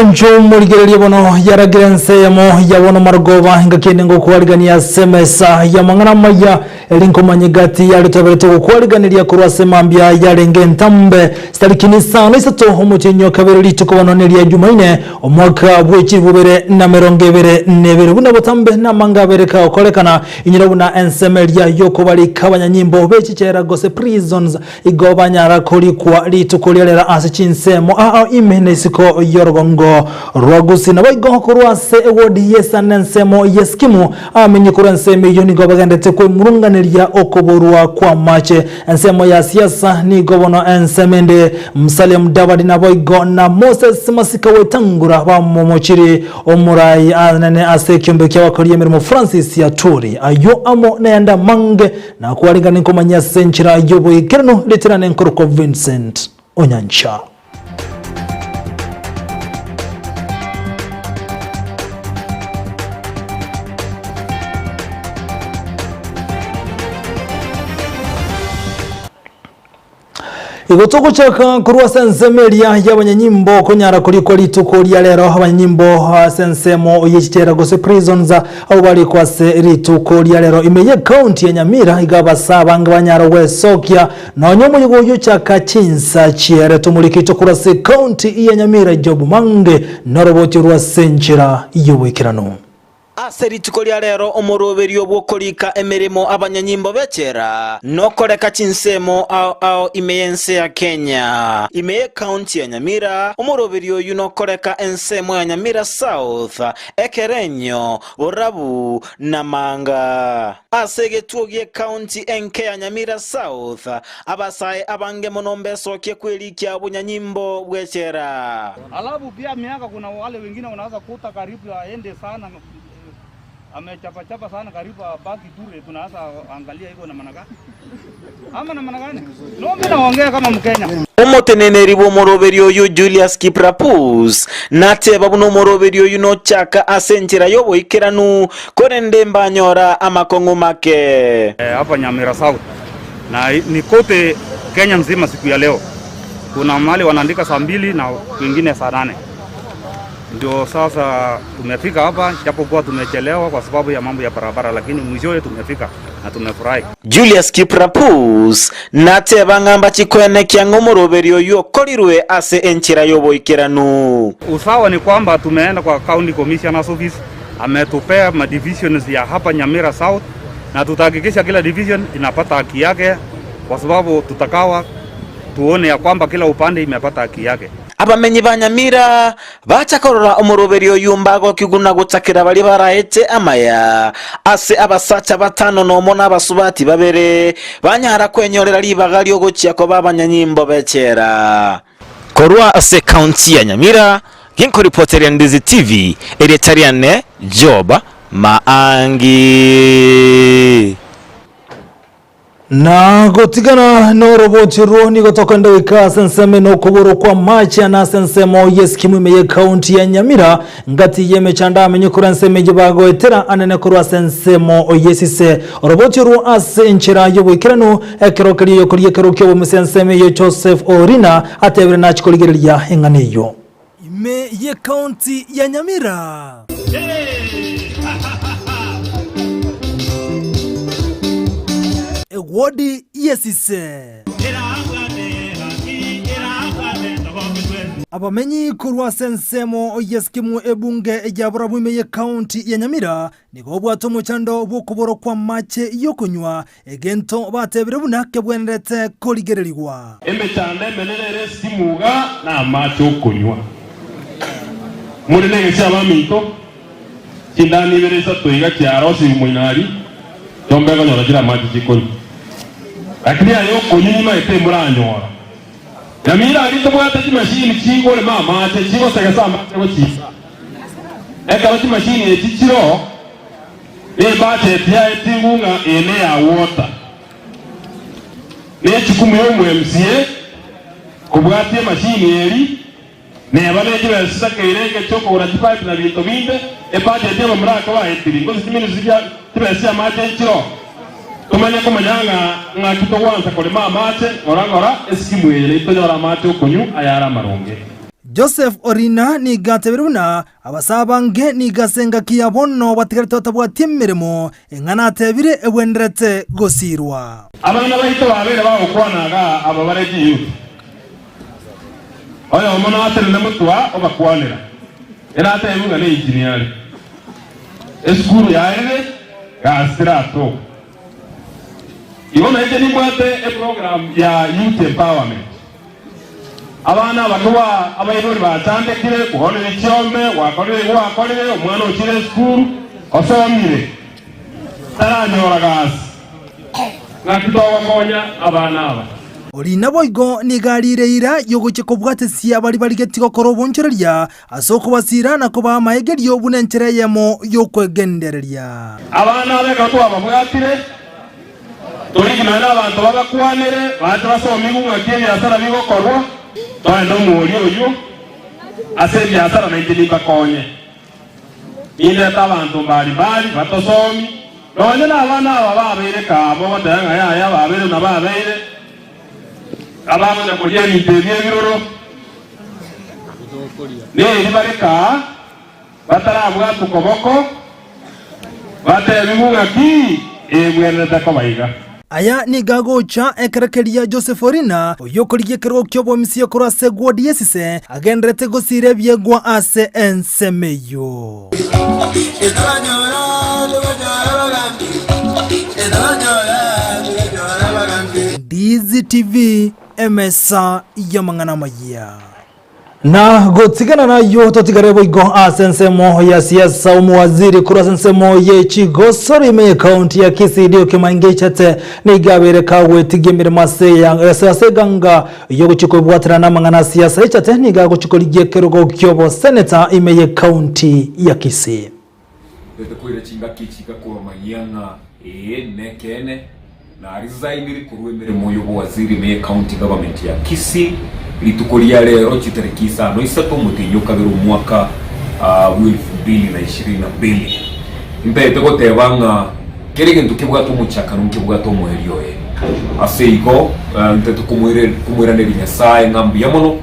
Omwancho morigererie bono yaragire ense eyemo ya bono marogoba, engaki ende ngokwarigania ase emesa y'amang'ana amaya, eri nkomanya egati yaretoberete gokwariganeria korwa ase mambia yarenge entambe chitariki nisano isato omotienyi o kabere rituko bono neria Jumaine omwaka bwe chilifu bibere na merongo ebere na ebere buna botambe namanga abere kagokorekana inyora buna ensemo eria yokobarika abanyanyimbo be chichela gose prisons Igo banyara korikwa rituko ria rero ase chinsemo ao ime na isiko y'orogongo rwa Gusii. Naboigo korwa ase ewodi y'Esani na ensemo y'Esikimu, abamenyi korwa ensemo eyio nigo bagenderete kwemurunganeria okoborwa kw'amache. Ensemo ya Siasa nigo bono ensemo ende Musalia Mudavadi naboigo na Moses Masika Wetangula bamomochiri omorai anene ase ekiombe ki'abakori emeremo Francis Atwoli. Ayio amo nayande amange Nakwarengane nkomanya ase enchera y'oboikeranu ritirane nkorokwa Vincent Onyancha. Igo togochaka korwa ase ensemo eria y'abanyanyimbo konyara korikwa rituko ria rero abanyanyimbo ase ensemo ye chichera gose prisons abwo barikwa ase rituko ria rero ime ye county ya Nyamira iga abasaa abange banyara gwesokia nonya omoyega oyio ochaka chinsa chiere tomorikito korwa ase county ya Nyamira Job Mange noroboti orwa ase enchera y'oboikeranu. Ase rituko ria rero omoroberio bw'okorika emeremo abanyanyimbo b'echela nokoreka chinsemo ao ao ime y'ense ya Kenya. Ime y'ecounty ya Nyamira omoroberio oyio nokoreka ensemo ya Nyamira South, Ekerenyo, Borabu na Manga. Ase egetuo gi'ecounty enke ya Nyamira South, abasae abange mono mbesokie kwerikia obonyanyimbo bw'echela. Alafu pia miaka kuna wale wengine unaweza kuta karibu aende sana amechapachapa sana karibu abaki bure, tunaweza angalia iko namna gani ama namna gani? No, mimi naongea kama Mkenya. Omoteneneri bw'omoroberio oyio Julius Kiprapus nateba buna omoroberio oyio nochaka ase enchera y'oboikeranu, korende mbanyora amakong'u make. Hapa Nyamira South na ni kote Kenya mzima siku ya leo. Kuna mahali wanaandika saa mbili na kwingine saa nane. Ndio sasa tumefika hapa, japokuwa tumechelewa kwa sababu ya mambo ya barabara, lakini mwishowe tumefika na tumefurahi. Julius Kiprapus nateba ng'a mbachikoenekia ng'a omoroberio oyio okorirwe ase enchera y'oboikeranu. Usawa ni kwamba tumeenda kwa County Commissioner's Office, ametupea ma divisions ya hapa Nyamira South na tutahakikisha kila division inapata haki yake kwa sababu tutakawa tuone ya kwamba kila upande imepata haki yake. Abamenyi ba Nyamira bacha korora omoroberio oyio mbagokigwa na gochakera baria baraete amaya ase abasacha batano nomo na abasubati babere, banyara kwenyorera ribaga ri'ogochia koba abanyanyimbo b'echela. Korwa ase ekaunti ya Nyamira, ginkoripoteria Ndizi TV, erieta riane Job Maangi. Na gotigana noroboti orwo nigo tokoenda goika ase ensemo ene okoboro kw'amache na ase ensemo y'esikimu ime y'ekaunti ya Nyamira, ngati y'emechando amenye korwa ensemo eyio bagoetera anene korwa ase ensemo y'esise. Oroboti orwo ase enchera y'oboikeranu, ekero keria oyokoria ekero ki'obomusi ensemo eyio Joseph Orina atebire nachie korigereria eng'ana eyio. Ime y'ekaunti ya Nyamira. Ewodi y'esise. Abamenyi korwa ase ensemo y'eskimu ebunge ya Borabu ime y'ekaunti ya Nyamira nigo babwate omochando bw'okoborwa kw'amache y'okonywa Egento batebire buna kebwenerete korigererigwa. Emechando emenene ere esimu iga namache okonywa. More negesia abaminto, chindani ibere isato iga chiarosirwe moino aria, chiombe ekonyora chire amache chikonywa. Lakini aya okonywa nimaete emoranyora. Nyamira aria tobwate chimashini chikorema amache, chigosegesa amache gochia. Ekero chimashini echi chiroo, Nebacheti yaye ting'u ng'a eye neya water. Nechukumu ya omo-MCA kobwatia emashini eri neba ne chibesa chitakeire enke chiokogora chipipe na binto binde, ebudget abamura ake baetiri gose chiministry chia chibesa chia amache nchiroo. Tomanye komanya ng'a ng'aki togwansa korema amache ng'ora ng'ora esikimu eye naitonyore amache okonywa ayare amaronge. Joseph Orina nigo atebire buna abasae abange nigo ase engaki ya bono batigarete batabwati emeremo, eng'ana atebire egwenerete gosiirwa. Abana baito babeire bagokwana iga aba bare chiyouth. Oyomo natenene motwe obakwanera, ere atebiwe ng'a neinjinia are. Esukuru yaerire, gasi teratoka. Igo nainche nimbwate eprogram ya youth empowerment. Abana abake ba abaibori bachandekire, kogorire chiombe, gwakorire igo gwakorire, omwana ochire esukuru, osomire, taranyora gasi. Ng'aki togokonya abana aba? Oria naboigo nigo ariire eira y'ogochia kobwatesia baria barigetie gokora obonchoreria ase okobasiira na kobaa amaegerio buna enchera eyemo y'okwegendereria. Abana aba ekero twababwatire, toriki nonya nabanto babakwanere, bache basomigwe ng'aki ebiasara bigokorwa. Toende omoerio oyio ase ebiasara nainche nimbakonye. Nindete abanto mbari-mbari batosomi, nonya nabana aba babeire kaa mogoteba ng'a yaya babeire buna babeire, abagocha koria ebinto ebi ebiroro, neri bare kaa batarabwatwa koboko, batebigwe ng'a ki ebwenerete koba iga. Aya nigo agocha ekero keria Joseph Orina, oyio okorigia ekerogo ki'obomisia korwa ase egwodi y'esise, agendererete gosiira ebiegwa ase ensemo eyio. DZTV, Emesa y'amang'ana amayia. Na gotigana nayio totigare boigo ase ensemo ya siasa omowaziri korwa ase ensemo ye chigosori ime ye county ya Kisii Dio Kimaingi Echate nigo abeire kagwetigia emeremo ase ya ase ase eganga yogochia kobwaterana namang'ana a siasa Echate nigo agochia korigia ekerogo kioboseneta ime ye county ya Kisii. Ntete koira chingaki echi iga kobamanyia ng'a ee nekeene naresignire korwa emeremo y'obowaziri ime ye county government ya Kisii rituko ria rero chitariki isano isato omotienyi okabere omwaka bwa elfu mbili na ishirini na mbili. Ntagete goteba ng'a kera egento kebwate omochakano nkebwate omoerio oye. Ase igo ntagete komoiraneria Nyasae ng'a mbuya mono.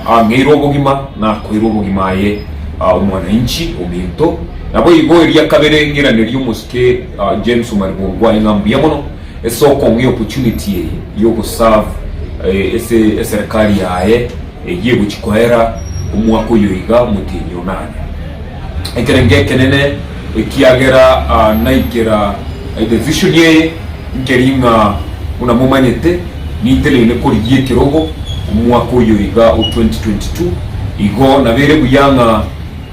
Ang'eire obogima, nakoeire obogima aye omwananchi ominto. Naboigo eria kabere ng'iranerie omosike James Omari Bongwae ng'a mbuya mono ase okong'a eopportunity eye yogoserve ase eserekari yaye eyio egochia koera omwaka oyo iga omotienyi onane. Ekerengo ekenene ekiagera naikera edecision eye nkeri ng'a buna momanyete ninteneine korigia ekerogo omwaka oyo iga o 2022 igo nabeire buya ng'a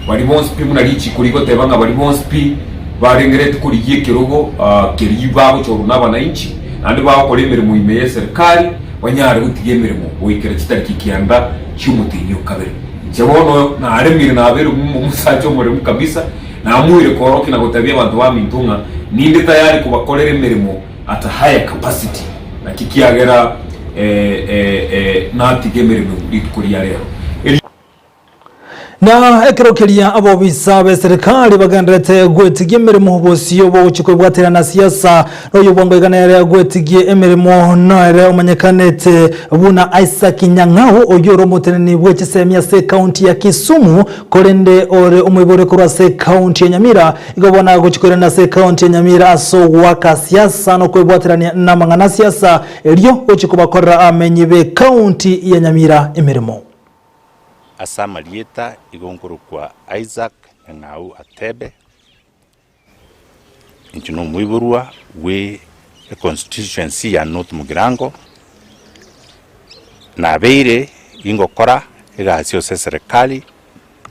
baria bonsi pi buna richiko rigoteba ng'a baria bonsi pi barengereti korigia ekerogo keria bagochorwa na abanainchi naende bagokora emeremo ime y'eserikari banyare gotiga emeremo goikera chitariki kianda chi'omotienyi o kabere. Inche bono naremire nabeire omosacha omoremu kabisa, namoire koorokia na gotebia abanto baminto ng'a ninde tayari kobakorera emeremo at a higher capacity, naki kiagera natiga emeremo rituko ria rero. Erio. Na ekero keria abobisa b'eserikari bagendererete gwetigia emeremo bosio bogochia kwebwaterana na siasa, na oyio bwango iga nere agwetigie emeremo nere omanyekanete buna Isaac Nyang'au oyio ore omoteneni bwe chisemi ase ekaunti ya Kisumu korende ore omoibori korwa ase ekaunti ya Nyamira igo bono agochia koirana ase ekaunti ya Nyamira ase ogoaka siasa na okwebwaterania namang'ana a siasa erio gochia kobakorera amenyi b'ekaunti ya Nyamira emeremo. Ase amarieta igo nkorokwa Isaac Nyang'au Atebe, inche nomoiborwa bwe econstituency ya North Mugirango, nabeire gingokora egasi ase eserekari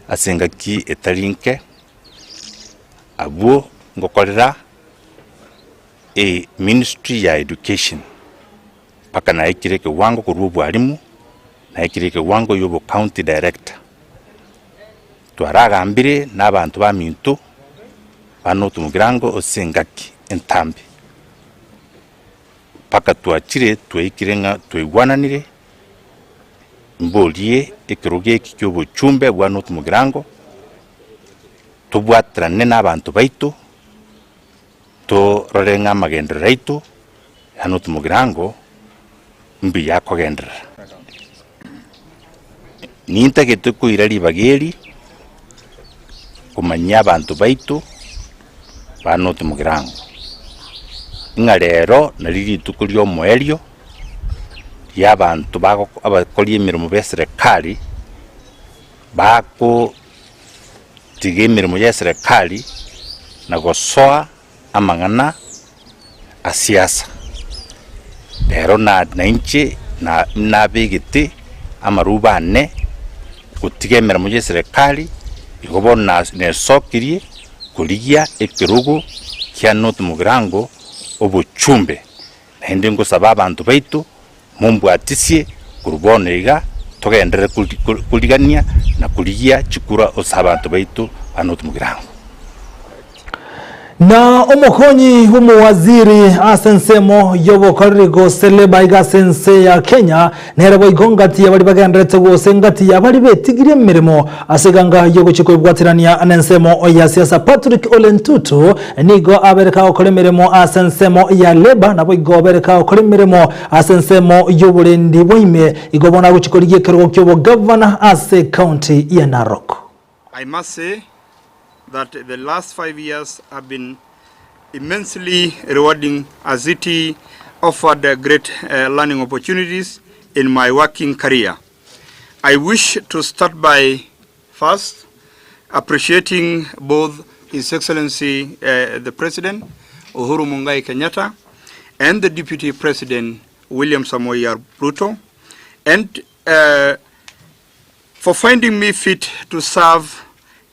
ase engaki etari nke, abwo ngokorera eministry ya education. Mpaka naikire ekewango korwa obwalimu, naikire ekewango ya obocounty director. Twaragambire na abanto baminto ba North Mugirango ase engaki entambe, mpaka twachire twaikire ng'a twaigwananire, mborie ekerogo eki kia obochumbe bwa North Mugirango, tobwaterane na abanto baito, Torore ng'a amagenderero aito ya North Mugirango mbuya akogenderera. Nintagete koira ribaga eri komanyia abanto baito ba North Mugirango, ng'a rero nari rituko ri'omoerio ri'abanto bago abakori emeremo b'eserekari bakotiga emeremo y'eserekari na gosoa amang'ana a siasa. Rero na nainche na nabegete amaruba ane gotiga emeremo ya eserekari, igo bono na nesokirie korigia ekerogo kia North Mugirango obochumbe. Naende ngosaba abanto baito mombwatisie korwa bono iga togenderere korigania na korigia chikura ase abanto baito ba North Mugirango. Na omokonyi bw'omowaziri ase ensemo y'obokoreri gose Labour iga ase ense ya Kenya nere boigo ngati y'abari bagenderete gose ngati y'abari betigirie emeremo ase eganga y'ogochia koebwaterania nensemo ya siasa Patrick Ole Ntutu Nigo abere kagokora emeremo ase ensemo ya Labour, naboigo abere kagokora emeremo ase ensemo y'oborendi bwa ime. Igo bono agochia korigia ekerogo ki'obogavana ase ecounty ya Narok. I must say that the last 5 years have been immensely rewarding as it offered great learning opportunities in my working career. I wish to start by first appreciating both His Excellency the President Uhuru Mungai Kenyatta and the Deputy President William Samoei Ruto and uh, for finding me fit to serve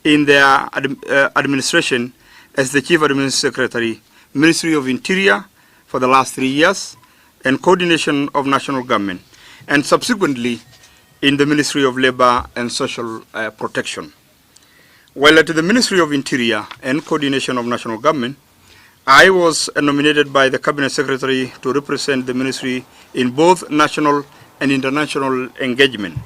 in their ad, uh, administration as the Chief Administrative Secretary, Ministry of Interior for the last three years and coordination of national government, and subsequently in the Ministry of Labor and Social uh, Protection. While at the Ministry of Interior and Coordination of National Government, I was nominated by the Cabinet Secretary to represent the ministry in both national and international engagement.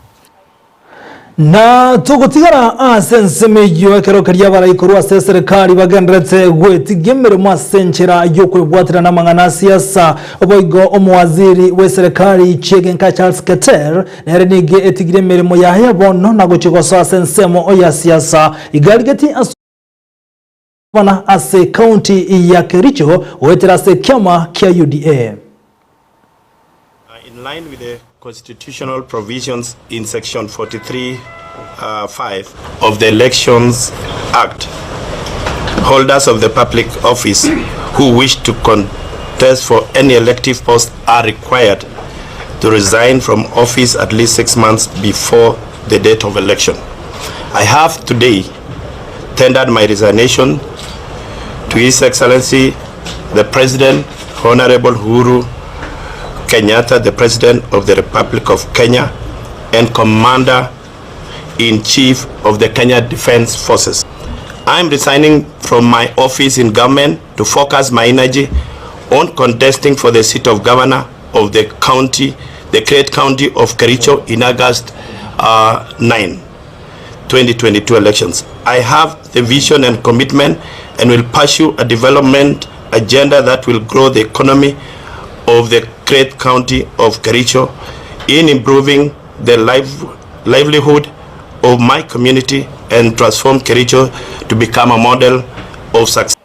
Na togotigara ase ensemo eyio ekero keria abarai korwa ase eserekari bagendererete gwetigia emeremo ase enchera y'okwebwaterana amang'ana a siasa. Boigo omowaziri bw'eserekari Chiegenka Charles Keter nere nigo etigire emeremo yaye bono na gochia gosoa ase ensemo ya siasa. Iga arigetie ase Gavana ase county ya Kericho goetera ase ekiama kia UDA. In line with the constitutional provisions in section 43 5 of the Elections Act, holders of the public office who wish to contest for any elective post are required to resign from office at least 6 months before the date of election. I have today tendered my resignation to His Excellency the President, Honorable Uhuru Kenyatta, the President of the Republic of Kenya and Commander-in-Chief of the Kenya Defence Forces. I am resigning from my office in government to focus my energy on contesting for the seat of governor of the county, the great county of Kericho in August 9, 2022 elections. I have the vision and commitment and will pursue a development agenda that will grow the economy of the great county of Kericho in improving the life, livelihood of my community and transform Kericho to become a model of success.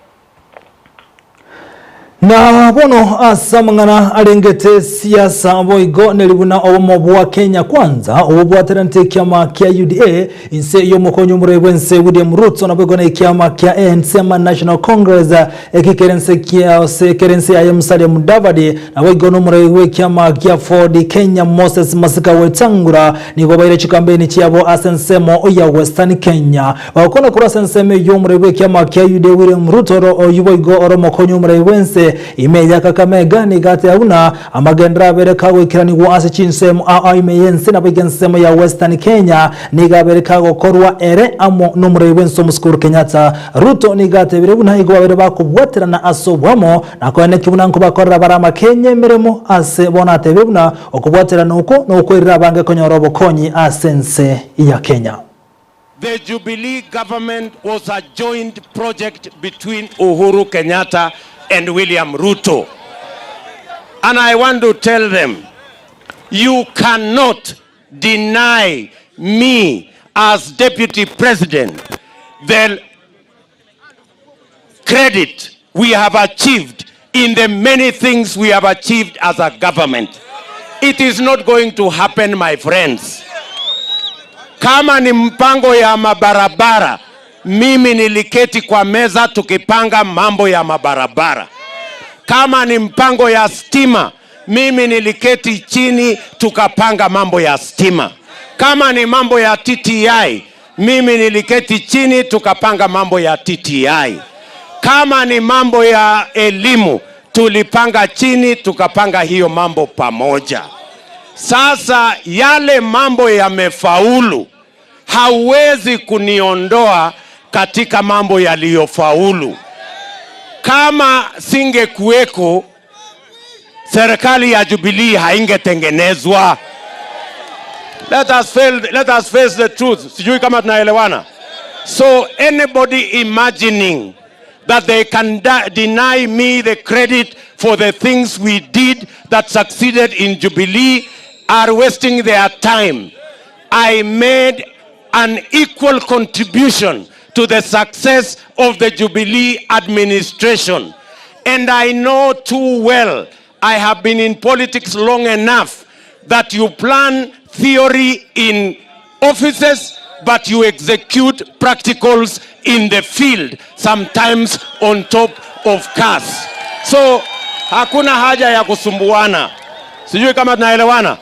Na bono ase amang'ana arengete siasa boigo neri buna obomo bwa Kenya Kwanza obobwateranete ekiama kia UDA inse y'omokonyi omorwai bw'ense William Ruto naboigo na ekiama kia ANC ama National Congress eki kere nse kia ase kere nse yaye Musalia Mudavadi naboigo nomorwai bw'ekiama kia Ford Kenya Moses Masika Wetangula nigo baire chikampeni chiabo ase ensemo ya Western Kenya. Bagokwana korwa ase ensemo eyio omorai bw'ekiama kia Yuda William Ruto oro oyio boigo ore omokonyi omorai bw'ense ime ya Kakamega nigo ateba buna amagenderero abere kagoikeranigwa ase chinsemo ao ime y'ense naboigo ensemo ya Western Kenya nigo abere kagokorwa ere amo nomorai bw'ense Omosike Uhuru Kenyatta. Ruto nigo atebire buna igo babere bakobwaterana ase oboamo na koenekia buna nkobakorera bare amakenya emeremo ase bono atebire buna okobwaterana okwo nokoirera abange konyora obokonyi ase ense ya Kenya. The Jubilee government was a joint project between Uhuru Kenyatta and William Ruto. And I want to tell them, you cannot deny me as deputy president the credit we have achieved in the many things we have achieved as a government. It is not going to happen, my friends. Kama ni mpango ya mabarabara, mimi niliketi kwa meza tukipanga mambo ya mabarabara. Kama ni mpango ya stima, mimi niliketi chini tukapanga mambo ya stima. Kama ni mambo ya TTI, mimi niliketi chini tukapanga mambo ya TTI. Kama ni mambo ya elimu, tulipanga chini tukapanga hiyo mambo pamoja. Sasa yale mambo yamefaulu, hauwezi kuniondoa katika mambo yaliyofaulu. Kama singekuweko, serikali ya Jubilee haingetengenezwa. Let us, fail, let us face the truth. Sijui kama tunaelewana. So anybody imagining that they can deny me the credit for the things we did that succeeded in Jubilee are wasting their time. I made an equal contribution to the success of the Jubilee administration. And I know too well, I have been in politics long enough that you plan theory in offices, but you execute practicals in the field, sometimes on top of cars. So hakuna haja ya kusumbuana. Sijui kama tunaelewana.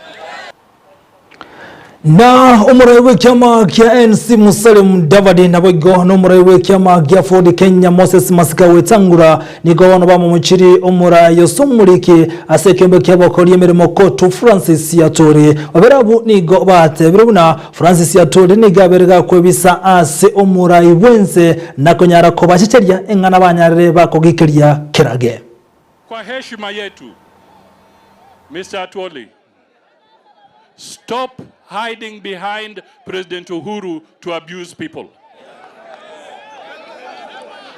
Na omorai bw'ekiama kia NC Musalia Mudavadi naboigo na omorai bw'ekiama gia Ford Kenya Moses Masika Wetangula nigo bono bamomochiri omorai ase omoriki ase ekiombe ki'abakori emeremo Kotu Francis Atwoli. Babere abwo nigo batebire buna Francis Atwoli nigo abere gakwebisa ase omorai bw'ense na konyara kobachecheria eng'ana banyarire bakogikeria kerage. Kwa heshima yetu, Mister Atwoli, stop hiding behind President Uhuru to abuse people.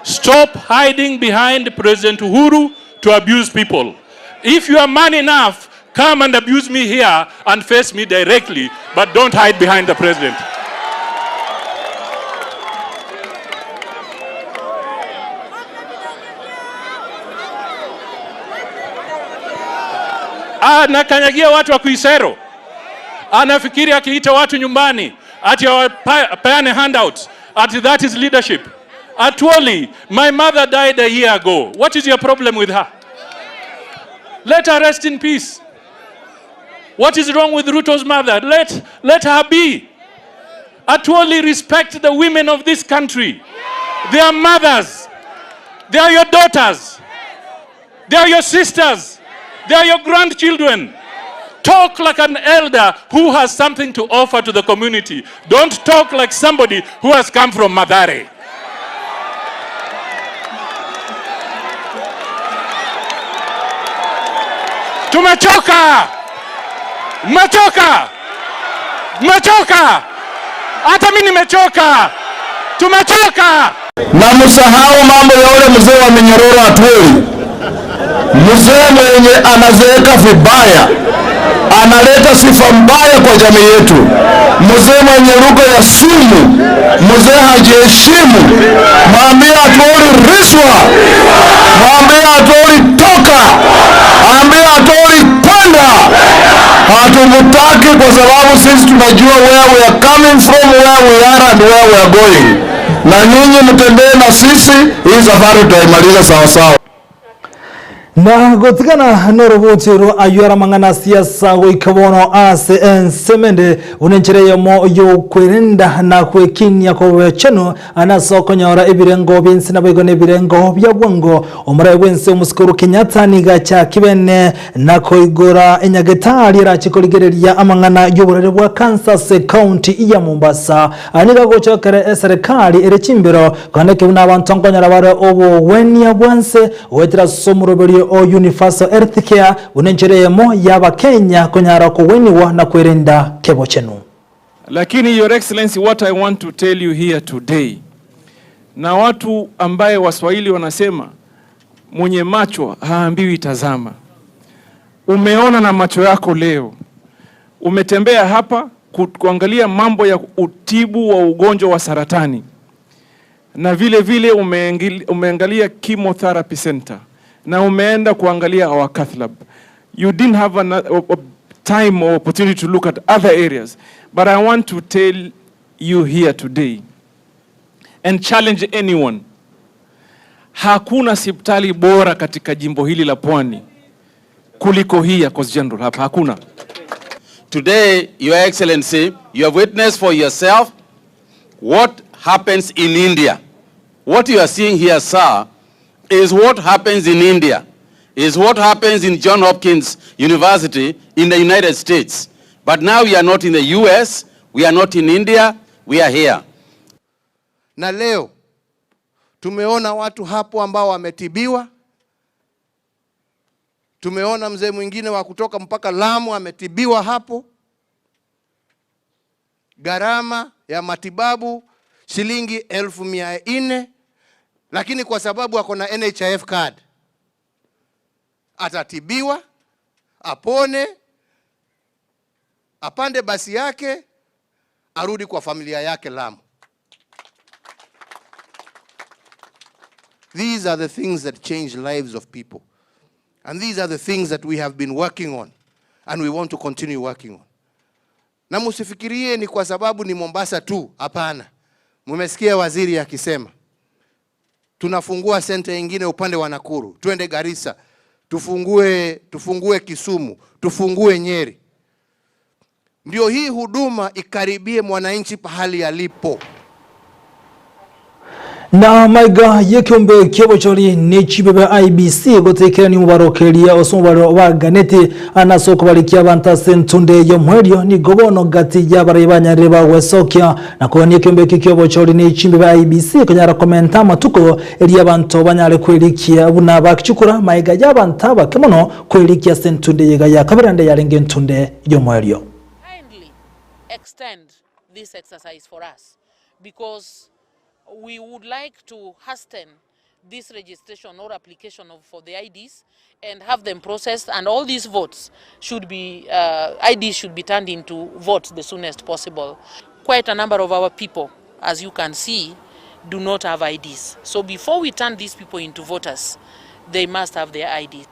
Stop hiding behind President Uhuru to abuse people. If you are man enough, come and abuse me here and face me directly, but don't hide behind the president. Anakanyagia watu wa Kuisero, anafikiri akiita watu nyumbani ati awapeane handouts, ati that is leadership. Atwoli, my mother died a year ago. What is your problem with her? Let her rest in peace. What is wrong with Ruto's mother? Let her be. Atwoli, respect the women of this country. They are mothers. They are your daughters. They are your sisters. They are your grandchildren. Talk like an elder who has something to offer to the community. Don't talk like somebody who has come from Mathare. Tumechoka! Mmechoka! Mmechoka! Hata mimi nimechoka. Tumechoka! Na msahau mambo ya ule mzee wa minyororo Atwoli, mzee mwenye anazeeka vibaya, analeta sifa mbaya kwa jamii yetu, mzee mwenye lugha ya sumu, mzee hajiheshimu. Mwambie Atwoli riswa, mwambie Atwoli toka, ambie Atwoli kwenda. Hatumutaki kwa sababu sisi tunajua where we are coming from, where we are and where we are going, na nyinyi mtembee na sisi, hii safari tutaimaliza sawa sawa. Na gotigana noroboti rwa ayio aramang'ana siasa goika bono ase ensemende buna enchera eyemo yokwerenda na gwekinia kobechenu ase okonyora ebirengo biense naboigo na ebirengo bia bwango omoraia bwense omosike Uhuru Kenyatta nigo achaki bene na koigora enyagetari erache korigereria amang'ana y'oborwaire bwa cancer ase county ya Mombasa. Nigo agochokera eserekari ere chimbero kogenda buna abanto nkonyora bare obogwenia bwanse goetera ase omoroberio o Universal Health Care buna enchera eyemo y'Abakenya konyara kogweniwa na kwerenda kebochenu. Lakini Your Excellency, what I want to tell you here today, na watu ambaye Waswahili wanasema mwenye macho haambiwi tazama. Umeona na macho yako leo, umetembea hapa. kuangalia mambo ya utibu wa ugonjwa wa saratani na vile vile umeangalia chemotherapy center na umeenda kuangalia our cath lab. You didn't have a time or opportunity to look at other areas, but I want to tell you here today and challenge anyone, hakuna hospitali bora katika jimbo hili la Pwani kuliko hii ya Coast General hapa, hakuna. Today, Your Excellency, you have witnessed for yourself what happens in India. What you are seeing here, sir, is what happens in India, is what happens in John Hopkins University in the United States. But now we are not in the US, we are not in India, we are here. Na leo tumeona watu hapo ambao wametibiwa. Tumeona mzee mwingine wa kutoka mpaka Lamu ametibiwa hapo. Gharama ya matibabu shilingi 400,000, lakini kwa sababu ako na NHIF card atatibiwa, apone, apande basi yake, arudi kwa familia yake Lamu. These are the things that change lives of people. And these are the things that we have been working on and we want to continue working on. Na musifikirie ni kwa sababu ni Mombasa tu, hapana. Mumesikia waziri akisema tunafungua senta nyingine upande wa Nakuru, twende Garissa, tufungue Kisumu, tufungue Nyeri. Ndio hii huduma ikaribie mwananchi pahali alipo. Na maiga yekiombe kiobochori ni chibebe IBC gotekera ni mubarokeria osomubaro wa ganeti anasoko balikia bantase ntunde yo mwerio ni gobono gati yabare banyarire bagwesokia na ko ni kiombe kiobochori ni chibebe IBC kanyara komenta matuko eri abantu banyare kwelikia buna bakichukura maiga yabanta bakemono kwelikia sentunde yega ya kabirande yarenge ntunde yo mwerio. Kindly extend this exercise for us because we would like to hasten this registration or application for the IDs and have them processed, and all these votes should be, IDs should be turned into votes the soonest possible. Quite a number of our people, as you can see, do not have IDs. So before we turn these people into voters, they must have their IDs.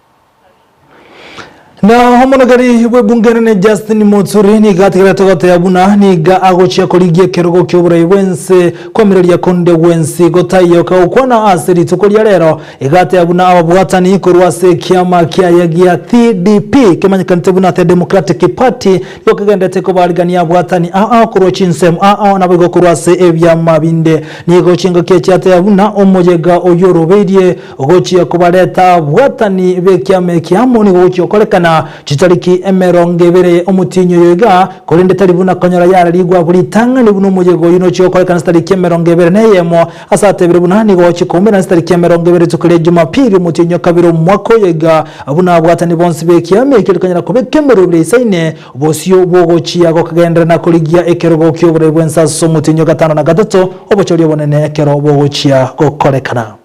Na homonogari bwe bunge Justin Muturi ni gatigara togote buna niga agochia korigia kerogo kyoburai bwense kwamireria konde bwensi gotaiyo kaukwana ase rituko ria rero igate buna ababwatani korwa ase kiama kia gia TDP kimanyikanite buna the Democratic Party niko kigendete kobarigania abwatani a a korwa chinsemo a a nabigo korwa ase ebyama binde nigo chingo kiachiate buna omojega oyoroberie ogochia kobareta abwatani bekiama kiamo nigo gochia korekana chitariki emerongo ebere omutinyo yoiga korende tari buna konyora yararigwa buri tang'ani buna omojego oyo nochio korekana chitariki emerongo ebere neyemo ase atebire buna nigo chikombera chitariki emerongo ebere tukore Jumapili omutinyo kabiri omwaka oyoiga buna abwatani bonsi bekiama ekeri konyora kobeka emerobere isaine bosio bogochia gokagendera na korigia ekerogo kiobore bwensaso omutinyo gatano na gatato obochori obonene ekero bogochia gokorekana.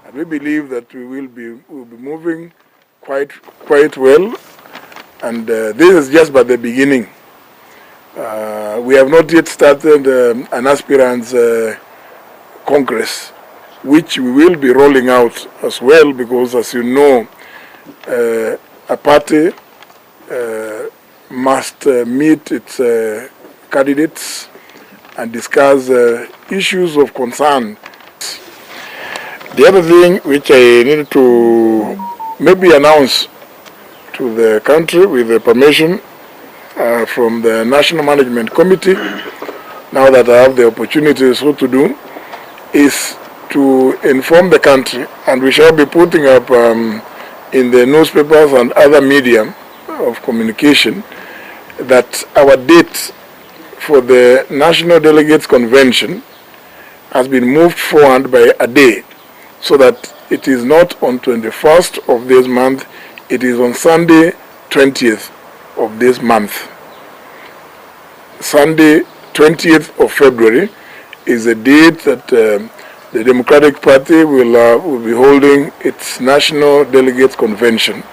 And we believe that we will be moving quite well, and this is just but the beginning. We have not yet started an aspirants congress, which we will be rolling out as well, because as you know, a party must meet its candidates and discuss issues of concern. The other thing which I need to maybe announce to the country with the permission from the National Management Committee, now that I have the opportunity so to do, is to inform the country, and we shall be putting up in the newspapers and other media of communication, that our date for the National Delegates Convention has been moved forward by a day, so that it is not on 21st of this month, it is on Sunday 20th of this month. Sunday 20th of February is a date that the Democratic Party will be holding its National Delegates Convention.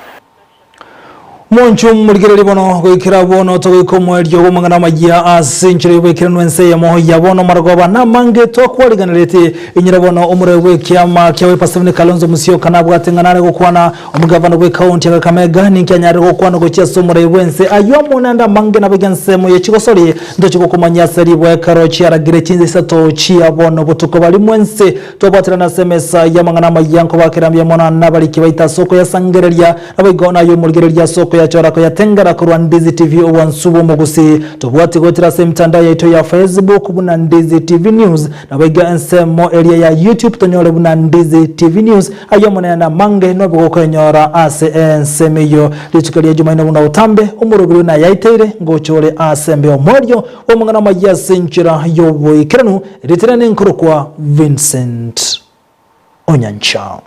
Monchu morigererie bono goikera bono togoika omoerio bw'amang'ana amayia ase enchera y'oboikeranu ense eyemo ya bono marogoba namange twakwariganereti. Inyora bono omorweri bw'ekiama kia Wiper Stephen Kalonzo Musyoka nabwate ng'a nare gokwana omogavana bw'ekaunti ya Kakamega ninki anyarire gokwana gochia ase omorweri bw'ense ayio amo naende amange nabaiga ensemo ye chigosori ntochi gokomanyia ase ribwa ekero chiaragire chinsa isato chia bono botuko baria mwense twabwaterana ase emesa y'amang'ana amayia nkobakera mbuya mono nabariki baito ase okoyasangereria Naboigo naye omorigereria ase okoyachora koyatengera korwa Ndizi TV obwansu bw'omogusi. Tobwati goetera ase emitandao yaito ya Facebook buna Ndizi TV News, naboigo ensemo eria ya YouTube tonyore buna Ndizi TV News. Ayio omonene namange nobe gokoenyora ase ensemo eyio. Rituko ria Jumaine buna botambe, omoroberi oyo nayaiteire, ngocha ore ase embeo omoerio bw'amang'ana amayia ase enchera y'oboikeranu, ritere ninkorokwa Vincent Onyancha.